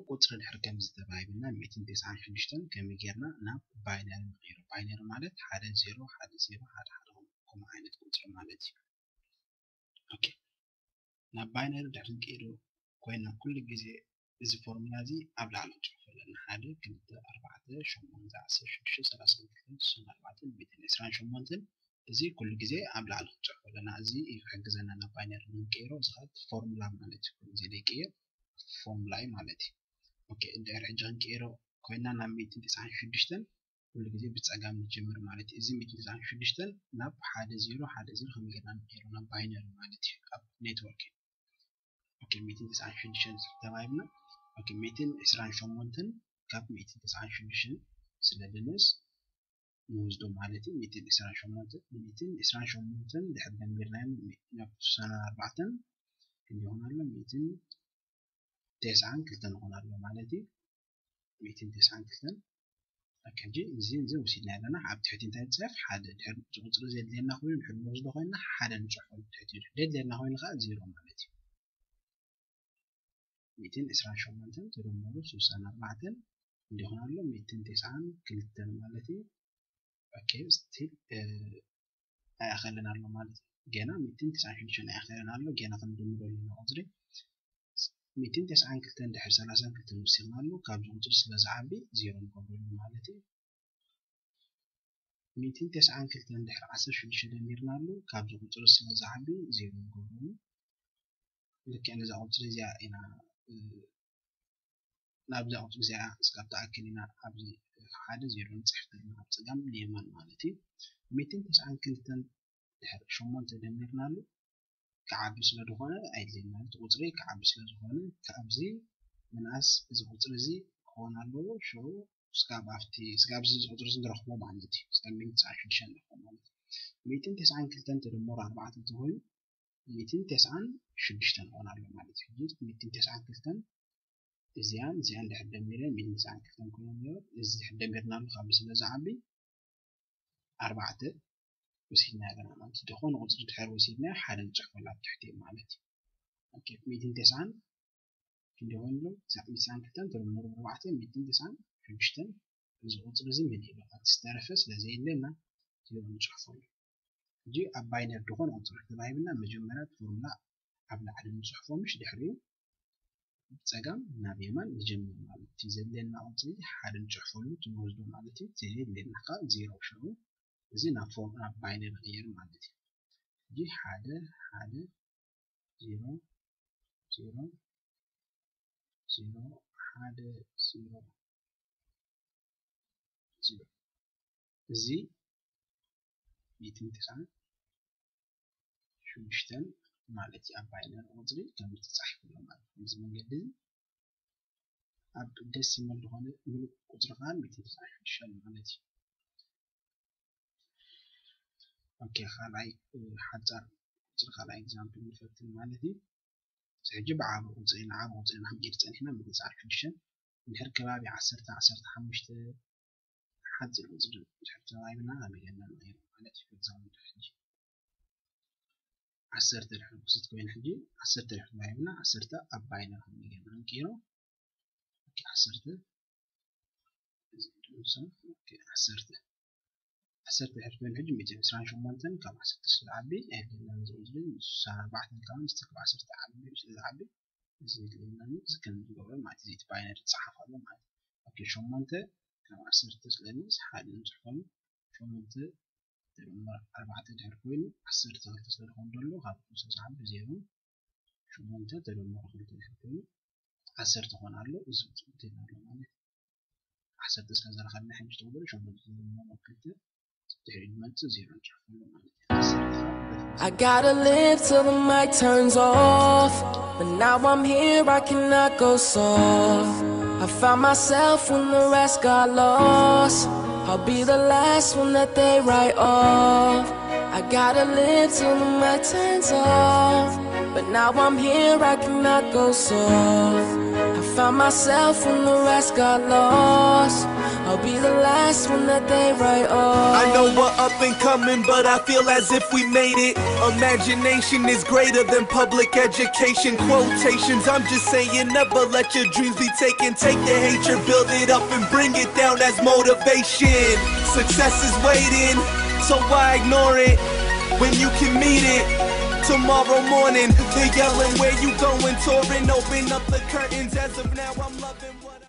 ቁፅሪ ድሕሪ ከምዚ ተባሂብና ሚእትን ተስዓን ሽዱሽተን ከመይ ጌርና ናብ ባይነሪ ንቕይሮ? ባይነሪ ማለት ሓደ ዜሮ ሓደ ዜሮ ሓደ ሓደ ከምኡ ዓይነት ቁፅሪ ማለት እዩ። ኦኬ፣ ናብ ባይነሪ ድሕሪ ንቅይሮ ኮይና ኩሉ ግዜ እዚ ፎርሙላ እዚ ኣብ ላዕሊ ንፅሕፎ ኣለና። ሓደ ክልተ ኣርባዕተ ሸሞንተ ዓሰርተ ሽዱሽተ ሰላሳን ክልተን ስሳን ኣርባዕተን ሚእትን ዕስራን ሸሞንተን እዚ ኩሉ ግዜ ኣብ ላዕሊ ክንፅሕፎ ኣለና። እዚ እዩ ክሕግዘና ናብ ባይነሪ ንቅይሮ። እዚ ከዓ ፎርሙላ ማለት እዩ። ኩሉ ግዜ ዘይቅየር ፎርሙላ እዩ ማለት እዩ። ኦኬ፣ እንድሕር ሕጂ ክንቅይሮ ኮይና ናብ ሚእትን ተስዓን ሽዱሽተን ኩሉ ግዜ ብፀጋም ንጀምር ማለት እዩ። እዚ ሚእትን ተስዓን ሽዱሽተን ናብ ሓደ ዜሮ ሓደ ዜሮ ከመይ ጌርና ንቀይሮ? ናብ ባይነሪ ማለት እዩ። ኣብ ኔትወርክ እዩ። ኦኬ፣ ሚእትን ተስዓን ሽዱሽተን ተባሂልና። ኦኬ፣ ሚእትን ዕስራን ሸሞንተን ካብ ሚእትን ተስዓን ሽዱሽተን ስለ ድንስ ንወስዶ ማለት እዩ። ሚእትን ዕስራን ሸሞንተን፣ ሚእትን ዕስራን ሸሞንተን ድሕር ደሚርናዮ ናብ ስሳን ኣርባዕተን ክንደይ ይኾን ኣሎ? ሚእትን ተስዓን ክልተን ይኾን ኣሎ ማለት እዩ። ሚእትን ተስዓን ክልተን። ኦኬ፣ ሕጂ እዚ፣ እዚ ወሲድና ኣለና። ኣብ ትሕቲ እንታይ ንፅሕፍ? ሓደ። ድሕሪ እዚ ቁፅሪ ዘድልየና ኮይኑ፣ ድሕሪ ንወስዶ ኮይና፣ ሓደ ንፅሕፎ። ትሕቲ ዘድልየና ኮይኑ ከዓ ዜሮ ማለት እዩ። ሚእትን ዕስራን ሸሞንተን ተደመሩ ስሳን ኣርባዕተን እንዲኾን ኣሎ፣ ሚእትን ተስዓን ክልተን ማለት እዩ። ኦኬ፣ ስቲል ኣይኣኸለን ኣሎ ማለት እዩ። ገና ሚእትን ተስዓን ሽዱሽተን ኣይኣኸለን ኣሎ። ገና ክንድምረሉ ኢና ቁፅሪ። ሚእትን ተስዓን ክልተን ድሕሪ ሰላሳን ክልተን ወሲኽናሉ፣ ካብዚ ቁፅሪ ስለ ዝዓቢ ዜሮ ንገብረሉ ማለት እዩ። ሚእትን ተስዓን ክልተን ድሕሪ ዓሰርተ ሽዱሽተ ደሚርናሉ፣ ካብዚ ቁፅሪ ስለ ዝዓቢ ዜሮ ንገብረሉ። ልክዕ ነዛ ቁፅሪ እዚኣ ኢና፣ እ፣ ናብዛ ቁፅሪ እዚኣ እስካብ ትኣክል ኢና ኣብዚ ሓደ ዜሮ ንፅሕፍ ዘለና ኣብ ፀጋም ንየማን ማለት እዩ። ሚእትን ተስዓን ክልተን ድሕሪ ሸሞንተ ደሚርናሉ ክዓቢ ስለ ዝኾነ ኣይድልየና። እቲ ቁፅሪ ክዓቢ ስለ ዝኾነ ካብዚ ምንኣስ እዚ ቁፅሪ እዚ ክኾን ኣለዎ። ሽዑ ስጋብ ኣብቲ፣ ስጋብ እዚ ቁፅሪ እዚ ንረኽቦ ማለት እዩ። ስጋብ ሚእትን ተስዓን ሽዱሽተን ንረኽቦ ማለት እዩ። ሚእትን ተስዓን ክልተን ተደመሩ ኣርባዕተ እንተኾይኑ ሚእትን ተስዓን ሽዱሽተን ክኾን ኣለዎ ማለት እዩ። ሕጂ ሚእትን ተስዓን ክልተን እዚኣን እዚኣን ድሕር ደሚረን ሚእትን ተስዓን ክልተን ኮይኖም ነይሩ። እዚ ድሕር ደሚርናሉ ካብ ስለ ዝዓቢ ኣርባዕተ ወሲድና ኣለና ማለት እዩ። ዝኾነ ቁፅሪ ድሕር ወሲድና ሓደ ንፅሕፈሉ ኣብ ትሕቲ ማለት እዩ። ኦኬ፣ ሚእትን ተስዓን ክንደይ ኮይኑ ኣሎ? ሚእትን ተስዓን ክልተን ተደመሩ ኣርባዕተ ሚእትን ተስዓን ሽዱሽተን። እዚ ቁፅሪ እዚ መሊኡ ኣሎ። እቲ ዝተረፈ ስለ ዘየለና ዜሮ ንፅሕፈሉ። ሕጂ ኣብ ባይነሪ ዝኾነ ቁፅሪ ተባሂብና መጀመርያ እቲ ፎርሙላ ኣብ ላዕሊ ንፅሕፎ፣ ምሽ ድሕሪኡ ብፀጋም ናብ የማን ንጀምር ማለት እዩ። እቲ ዘድልየና ቁፅሪ ሓደ ንፅሕፈሉ፣ እቲ ንወስዶ ማለት እዩ። እቲ ዘየድልየና ከዓ ዜሮ። ሽዑ እዚ ናብ ፎርም፣ ናብ ባይነሪ ይቕየር ማለት እዩ። ሕጂ ሓደ ሓደ ዜሮ ዜሮ ዜሮ ሓደ ዜሮ ዜሮ። እዚ ሚእትን ተስዓን ሽዱሽተን ማለት እዩ። ኣብ ባይነሪ ቁፅሪ ከም ተፃሒፉ ኣሎ ማለት እዩ። እዚ መንገዲ እዚ ኣብ ደሲማል ዝኾነ ሙሉእ ቁፅሪ ከዓ ሚእትን ተስዓን ሽዱሽተን ማለት እዩ። ኦኬ፣ ካልኣይ፣ እ፣ ሓፃር ቁፅሪ ካልኣይ ኤግዛምፕል ንፈትን ማለት እዩ። እዚ ሕጂ ብዓቢ ቁፅሪ ንዓቢ ቁፅሪ ንክንቀይር ፀኒሕና፣ ሚእትን ተስዓን ሽዱሽተን እንድሕር ከባቢ ዓሰርተ፣ ዓሰርተ ሓሙሽተ ሓፂር ቁፅሪ ድሕር ተባሂብና ከመይ ጌርና ንቐይሮ ማለት እዩ። ኤግዛምፕል ሕጂ ዓሰርተ ድሕሪ ክስት ኮይኑ፣ ሕጂ ዓሰርተ ድሕሪ ተባሂብና፣ ዓሰርተ ኣብ ባይነሪ ከመይ ጌርና ንቀይሮ? ኦኬ፣ ዓሰርተ፣ እዚ ድምሶ፣ ኦኬ፣ ዓሰርተ። ዓሰርተ ድሕሪ ኮይኑ፣ ሕጂ ሚእትን ዕስራን ሸሞንተን ካብ ዓሰርተ ስለ ዝዓቢ፣ ኣየድልየናን። እዚ ቁፅሪ ስሳን ኣርባዕተን ካብ ምስቲ ካብ ዓሰርተ ዓቢ ስለ ዝዓቢ፣ እዚ የድልየናን። እዚ ከም ንገብሮ ማለት እዩ። እዚ እቲ ባይነሪ ዝፀሓፍ ኣሎ ማለት እዩ። ኦኬ፣ ሸሞንተ ካብ ዓሰርተ ስለ ዝንእስ ሓደ ንፅሕፈሉ። ሸሞንተ ተደመር ኣርባዕተ ድሕሪ ኮይኑ ዓሰርተ ክልተ ስለ ዝኾን ዘሎ፣ ካብ ክልተ ዝዓቢ ዜሮ። ሸሞንተ ተደመሩ ክልተ ድሕሪ ኮይኑ ዓሰርተ ክኾን ኣሎ። እዚ ውፅኢት ኣሎ ማለት እዩ። ዓሰርተ ስለ ዝረኸብና፣ ሕጂ ትቕበሉ ሸሞንተ ተደመሩ ክልተ ድሕሪ ዝመፅእ ዜሮ ንፅሕፈሉ ማለት እዩ። ዓሰርተ ካብ I gotta live till the mic turns off. But now I'm here, I cannot go soft. I found myself when the rest got lost. I'll be the last one that they write off. I gotta live till the mic turns off. But now I'm here, I cannot go soft. I found myself when the rest got lost. I'll be the last one that they write off. I know we're up and coming, but I feel as if we made it. Imagination is greater than public education. Quotations, I'm just saying, never let your dreams be taken. Take the hatred, build it up, and bring it down as motivation. Success is waiting, so why ignore it when you can meet it? Tomorrow morning, they're yelling where you going, touring. Open up the curtains. As of now, I'm loving what